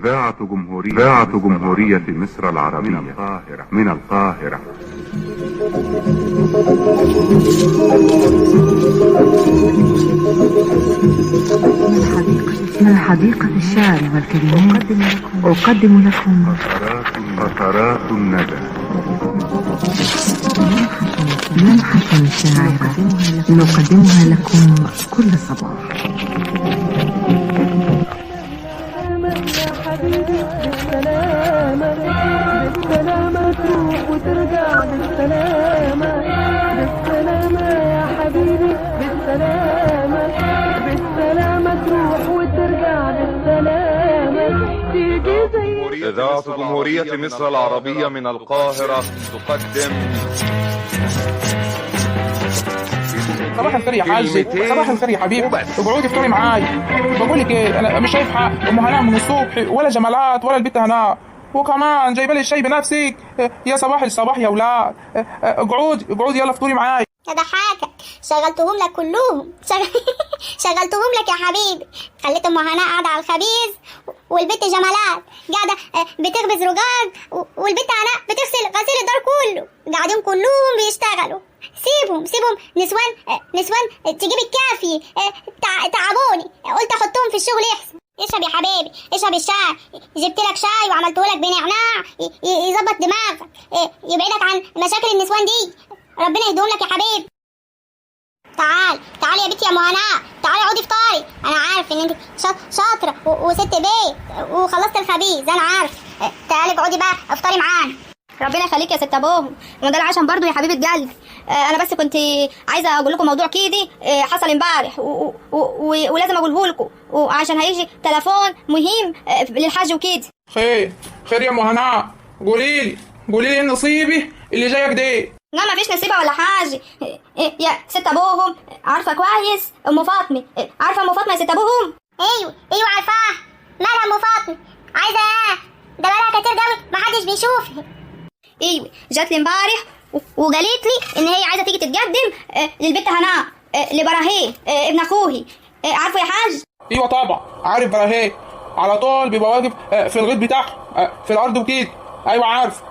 إذاعة جمهورية مصر العربية من القاهرة. من حديقة الشعر والكلمات أقدم لكم قطرات الندى. لمحة شاعرة نقدمها لكم كل صباح. بالسلامة بالسلامة تروح وترجع بالسلامة، بالسلامة يا حبيبي، بالسلامة بالسلامة تروح وترجع بالسلامة، تيجي زي. إذاعة جمهورية مصر العربية من القاهرة تقدم. صباح الخير يا حاج، صباح الخير يا حبيبي، اقعدي افطري معايا. بقول لك ايه، انا مش شايف حق ام هناء من الصبح، ولا جمالات ولا البت هناء، وكمان جايبه لي الشاي بنفسك. يا صباح الصباح يا ولاد، اقعدي اقعدي يلا افطري معايا. اضحكك، شغلتهم لك كلهم، شغلتهم لك يا حبيبي. خليت ام هناء قاعدة على الخبيز، والبت جمالات قاعدة بتخبز رجاج، والبت هناء بتغسل غسيل الدار كله. قاعدين كلهم بيشتغلوا. سيبهم سيبهم، نسوان نسوان تجيب الكافي. تعبوني، قلت احطهم في الشغل احسن. اشرب يا حبيبي، اشرب الشاي، جبت لك شاي وعملته لك بنعناع يظبط دماغك، يبعدك عن مشاكل النسوان دي. ربنا يهديهم لك يا حبيبي. تعال تعال يا بنتي يا ام هناء، تعالي اقعدي افطري. انا عارف ان انت شاطرة وست بيت وخلصت الخبيز، انا عارف. تعالي اقعدي بقى افطري معانا. ربنا يخليك يا ست ابوهم، ما ده العشم برضو يا حبيبه قلبي. انا بس كنت عايزه اقول لكم موضوع كده حصل امبارح ولازم اقوله لكم، وعشان هيجي تليفون مهم للحاج وكده. خير خير يا ام هناء، قولي لي قولي لي نصيبي اللي جايك ده. لا ما فيش نصيبه ولا حاجة يا ست ابوهم، عارفه كويس ام فاطمة، عارفه ام فاطمة يا ست ابوهم؟ ايوه ايوه عارفاها. مالها ام فاطمة؟ عايزه ايه؟ ده بقالها كتير قوي محدش بيشوفها. ايوه جات لي امبارح وقالت لي ان هي عايزه تيجي تتقدم للبت هناء، لبراهيم ابن اخوهي، عارفه يا حاج؟ ايوه طبعا عارف براهيم، على طول بيبقى واقف في الغيط بتاعه في الارض وكده. ايوه عارف.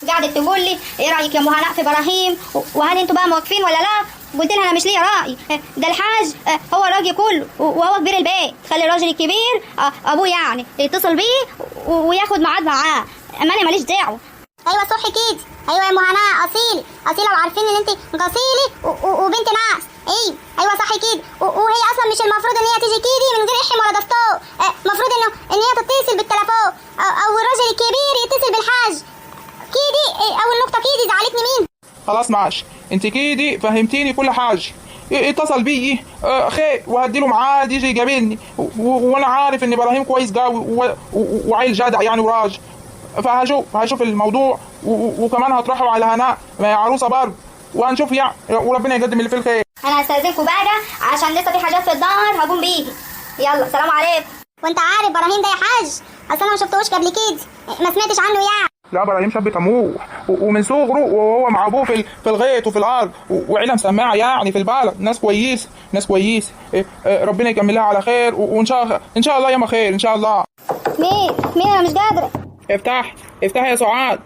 قعدت تقول لي ايه رايك يا ام هناء في براهيم، وهل انتوا بقى موقفين ولا لا؟ قلت لها انا مش ليا راي، ده الحاج هو الراجل كله وهو كبير البيت، خلي الراجل الكبير ابوه يعني يتصل بيه وياخد ميعاد معاه، اما انا ماليش دعوه. ايوه صح كده. ايوه يا ام هناء، اصيلي اصيلة، وعارفين ان انت اصيلي وبنت ناس. ايوه ايوه صح كده. وهي اصلا مش المفروض ان هي تيجي كده من غير احم ولا دستور، المفروض انه ان هي تتصل بالتليفون او الراجل الكبير يتصل بالحاج كده. اول نقطة كده زعلتني مين؟ خلاص ماشي، انت كده فهمتيني كل حاجة. اتصل بيي خير وهديله ميعاد يجي يقابلني، وانا عارف ان ابراهيم كويس قوي وعيل جدع يعني وراجل، فهشوف هشوف الموضوع وكمان هطرحه على هناء ما هي عروسه برضه، وهنشوف يعني، وربنا يقدم اللي فيه الخير. انا هستاذنكم بقى عشان لسه في حاجات في الدار هقوم بيها. يلا سلام عليكم. وانت عارف ابراهيم ده يا حاج؟ اصل انا ما شفتهوش قبل كده، ما سمعتش عنه يعني. لا ابراهيم شاب طموح ومن صغره وهو مع ابوه في الغيط وفي الارض وعيلة مسمعه يعني في البلد، ناس كويس ناس كويس. ربنا يكملها على خير وان شاء الله ان شاء الله ياما خير ان شاء الله. مين مين؟ انا مش قادرة. افتحي افتحي يا سعاد،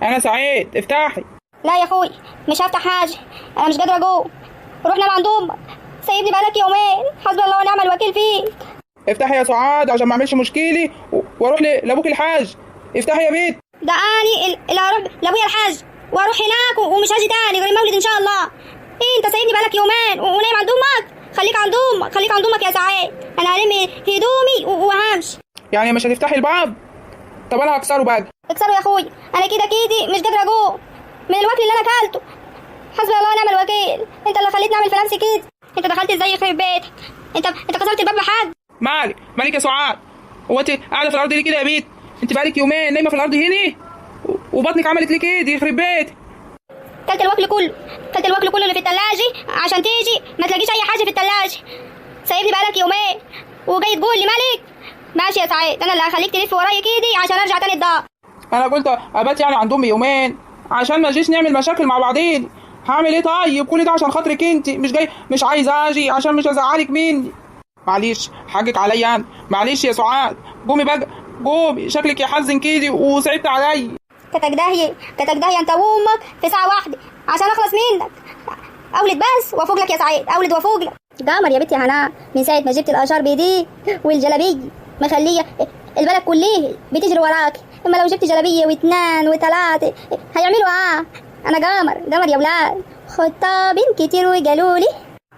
انا سعيد، افتحي. لا يا اخوي مش هفتح حاجة، انا مش قادرة اجوم. روح نام عند امك، سايبني بقالك يومين، حسبي الله ونعم الوكيل فيك. افتحي يا سعاد عشان ما اعملش مشكلة واروح لابوك الحاج. افتحي يا بيت. ده اني اللي هروح لابويا الحاج واروح هناك ومش هاجي تاني غير المولد ان شاء الله. ايه انت سايبني بقالك يومين ونايم عند امك؟ خليك عند امك، خليك عند امك يا سعيد، انا هلم هدومي وهمشي. يعني مش هتفتحي الباب؟ طب انا هكسره بقى. اكسره يا اخوي، انا كده كده مش قادرة اجوع من الوكل اللي انا اكلته. حسبي الله ونعم الوكيل، انت اللي خليتني اعمل في نفسي كده. انت دخلت ازاي يخرب بيتك؟ انت كسرت الباب بحد. مالك مالك يا سعاد؟ هو انت قاعدة في الارض ليه كده يا بيت؟ انت بقالك يومين نايمة في الارض هنا وبطنك عملت ليه كده يخرب بيتك؟ كلت الوكل كله، كلت الوكل كله اللي في الثلاجة عشان تيجي ما تلاقيش اي حاجة في الثلاجة. سايبني بقالك يومين وجاي تقول لي مالك؟ ماشي يا سعيد، انا اللي هخليك تلف ورايا كده عشان ارجع تاني الدار. انا قلت ابات يعني عند امي يومين عشان ما نجيش نعمل مشاكل مع بعضين. هعمل ايه طيب؟ كل ده عشان خاطرك انت، مش جاي مش عايز اجي عشان مش هزعلك مني. معلش حقك عليا انا، معلش يا سعاد. قومي بقى قومي، شكلك يا حزن كيدي وصعبت علي. كتك داهية، كتك داهية انت وامك في ساعة واحدة عشان اخلص منك. اولد بس وافوق لك يا سعيد، اولد وافوق لك. قمر يا بنتي هناء، من ساعة ما جبت الاشار بيدي والجلابيه مخليه البلد كليه بتجري وراك. اما لو جبت جلابية واثنين وثلاثة هيعملوا اه. انا قمر قمر يا ولاد، خطابين كتير وقالوا لي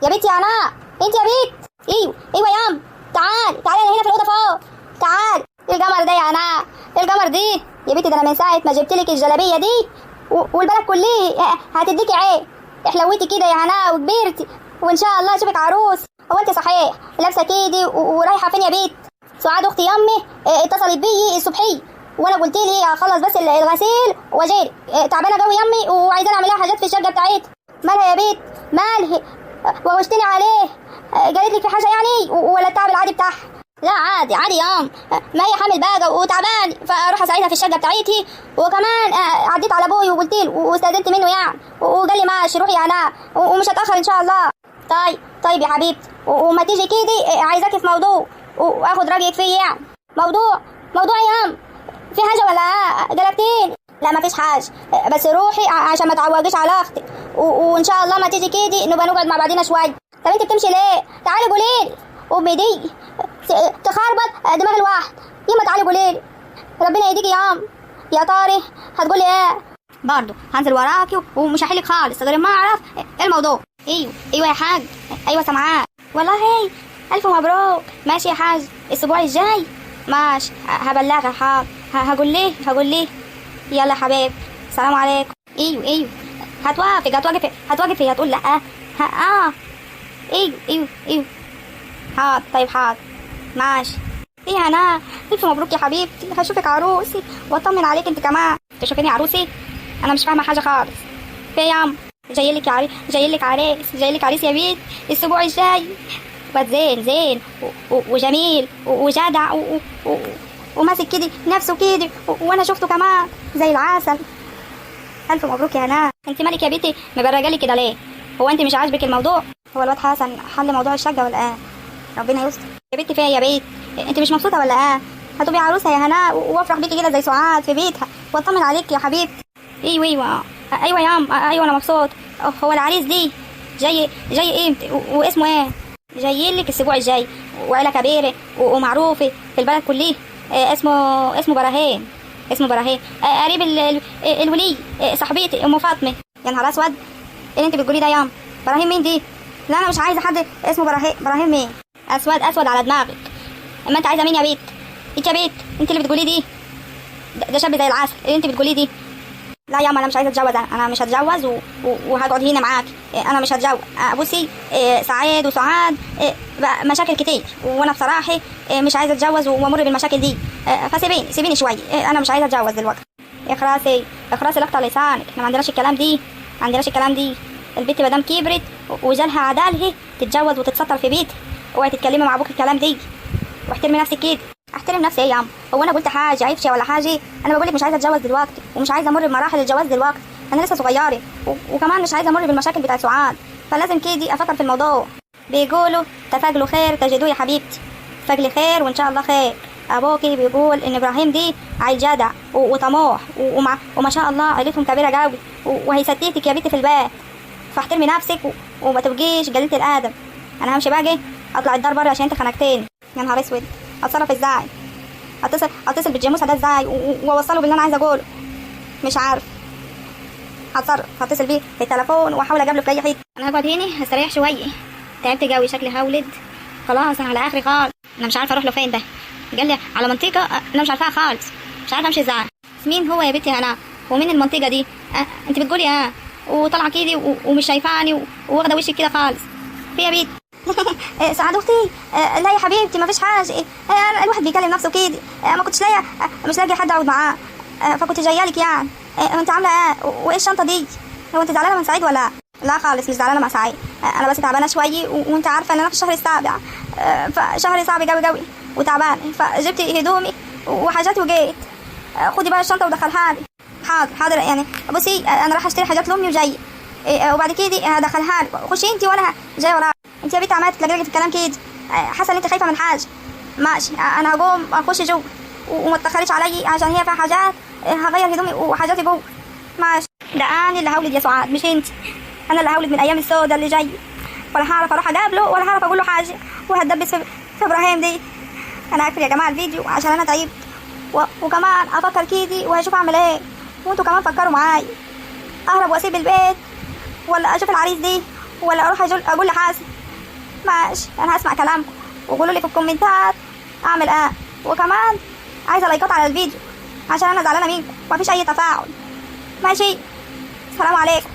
يا بنتي هناء. انت يا بنت؟ ايوه ايوه يا ام، تعال تعالي، انا هنا في الاوضة فوق، تعال. ايه القمر ده يا هناء؟ ايه القمر دي يا بنتي؟ ده انا من ساعة ما جبت لك الجلابية دي والبلد كليه هتديكي عين. احلويتي كده يا هناء وكبرتي، وان شاء الله اشوفك عروس. هو انت صحيح لابسه كده ورايحه فين يا بيت؟ سعاد اختي يمي اتصلت بيي الصبحية وانا قلت لي اخلص بس الغسيل واجيلك. تعبانة قوي يمي وعايزه اعمل لها حاجات في الشقة بتاعتي. مالها يا بيت؟ مالها؟ وغشتني عليه. قالت لك في حاجة يعني ولا التعب العادي بتاعها؟ لا عادي عادي يام، ما هي حامل بقى وتعبان، فاروح اساعدها في الشقة بتاعتي. وكمان عديت على ابوي وقلت له واستاذنت منه يعني، وقال لي ماشي روحي يا هناء ومش هتاخر ان شاء الله. طيب طيب يا حبيبتي، وما تيجي كده عايزاكي في موضوع واخد رايك فيه يعني. موضوع؟ موضوع يا ام؟ في حاجة ولا قلبتيني؟ لا ما فيش حاجة، بس روحي عشان ما تعوجيش على اختك، وان شاء الله ما تيجي كده نبقى نقعد مع بعضينا شوية. طب انت بتمشي ليه؟ تعالي قوليلي. امي دي تخربط دماغ الواحد. يما تعالي قوليلي. ربنا يهديكي يا ام. يا طاري هتقولي ايه؟ برضه هنزل وراكي ومش هحلك خالص غير ما اعرف ايه الموضوع. ايوه ايوه يا حاج، ايوه سامعاك. والله الف مبروك. ماشي يا حاج، الاسبوع الجاي ماشي هبلغها. حاضر، هقول ليه هقول ليه. يلا يا حبيب، سلام عليكم. ايوه ايوه هتوافق هتوافق هتوافق. هي هتقول لا. اه ايوه ايوه ايوه حاضر. طيب حاضر ماشي. ايه هنا؟ الف مبروك يا حبيبتي، هشوفك عروسي واطمن عليك انت كمان. تشوفيني عروسي؟ انا مش فاهمه حاجة خالص. في يا عم؟ جايلك عريس، جايلك عريس، جايلك عريس يا بيت الاسبوع الجاي. واد زين زين وجميل وجدع وماسك كده نفسه كده، وانا شفته كمان زي العسل. الف مبروك يا هناء. انت مالك يا بنتي مبرجالي كده ليه؟ هو انت مش عاجبك الموضوع؟ هو الواد حسن حل موضوع الشقة ولا ايه؟ ربنا يستر. يا بنتي فيها يا بيت؟ انت مش مبسوطة ولا ايه؟ هتبقي عروسه يا هناء وافرح بيكي كده زي سعاد في بيتها واطمن عليك يا حبيبتي. ايوه ايوه ايوه يا عم، ايوه انا مبسوط. هو العريس دي جاي جاي امتى واسمه ايه؟ جاي لك الاسبوع الجاي، وعيلة كبيرة ومعروفة في البلد كلها. اسمه براهين، اسمه براهين، قريب الولي، صاحبتي ام فاطمة. يا نهار اسود، ايه اللي انت بتقوليه ده يا عم؟ براهين مين دي؟ لا انا مش عايزه حد اسمه براهين. براهين مين؟ اسود اسود على دماغك. اما انت عايزه مين يا بيت؟ انت يا بيت انت اللي بتقوليه دي؟ ده شاب زي العسل. ايه اللي انت بتقوليه دي؟ لا يا عم انا مش عايزه اتجوز، انا مش هتجوز وهقعد هنا معاك. انا مش هتجوز. بصي سعيد وسعاد مشاكل كتير، وانا بصراحة مش عايزه اتجوز وامر بالمشاكل دي، فسيبيني سيبيني شوية، انا مش عايزه اتجوز دلوقتي. اخراسي اخراسي لقطع لسانك، احنا ما عندناش الكلام دي، ما عندناش الكلام دي. البت ما دام كبرت وجالها عدالها تتجوز وتتستر في بيتها. اوعي تتكلمي مع ابوك الكلام دي، واحترمي نفسك كده. احترم نفسي ايه يا عم؟ هو انا قلت حاجة عيبشه ولا حاجة؟ انا بقول لك مش عايزه اتجوز دلوقتي، ومش عايزه امر بمراحل الجواز دلوقتي، انا لسه صغيرة، وكمان مش عايزه امر بالمشاكل بتاعت سعاد، فلازم كده افكر في الموضوع. بيقولوا تفاجلوا خير تجدوه يا حبيبتي، تفاجلي خير وان شاء الله خير. ابوكي بيقول ان ابراهيم دي عيل جدع وطموح وما شاء الله عيلتهم كبيرة قوي، وهيستتك يا بنتي في البيت، فاحترمي نفسك وما تبقيش قليله الادب. انا همشي باجي اطلع الدار بره عشان انت خنقتني. يا نهار اسود، اتصرف ازاي؟ اتصل بالجاموسه ده ازاي واوصله باللي انا عايزه اقوله؟ مش عارف. هتصرف، هتصل بيه في التليفون واحاول اجابله في اي حتة. انا هقعد هنا هستريح شوية، تعبت قوي، شكلي هولد خلاص، انا على اخري خالص. انا مش عارفه اروح له فين، ده قال لي على منطقة انا مش عارفاها خالص، مش عارفه امشي ازاي. مين هو يا بنتي انا؟ ومين المنطقة دي؟ انت بتقولي اه وطالعه كده ومش شايفاني وواخده وشك كده خالص. في يا بنتي؟ سعاد اختي، لا يا حبيبتي ما فيش حاجة، الواحد بيكلم نفسه كده، ما كنتش لاقيه، مش لاقيه حد اقعد معاه، فكنت جاية لك يعني. انت عامله ايه؟ وايه الشنطة دي؟ هو انت زعلانة من سعيد ولا؟ لا خالص مش زعلانة مع سعيد، انا بس تعبانة شوية، وانت عارفه ان انا في الشهر السابع، فشهري صعب قوي قوي وتعبانه، فجبت هدومي وحاجاتي وجيت. خدي بقى الشنطة ودخلها لي. حاضر حاضر يعني. بصي انا راح اشتري حاجات لامي وجاي، وبعد كده هدخلها لك. خشي انت وانا جاية وراك. انت يا بنتي عماله تتلجلجي في الكلام كده، حاسه ان انت خايفة من حاجة. ماشي انا هقوم اخش جوه. وما تتاخريش علي عشان هي فيها حاجات. هغير هدومي وحاجاتي جوه. ماشي. ده انا اللي هولد يا سعاد مش انت، انا اللي هولد من ايام السودا اللي جاي، ولا هعرف اروح اقابله ولا هعرف اقول له حاجة، وهتدبس في ابراهيم دي. انا هقفل يا جماعة الفيديو عشان انا تعبت، وكمان افكر كيدي وهشوف اعمل ايه، وانتوا كمان فكروا معايا. اهرب واسيب البيت، ولا اشوف العريس دي، ولا اروح اقول لحسن؟ ماشي، انا هسمع كلامكم وقولوا لي في الكومنتات اعمل ايه. وكمان عايزه لايكات على الفيديو عشان انا زعلانة منكم ومفيش اي تفاعل. ماشي، سلام عليكم.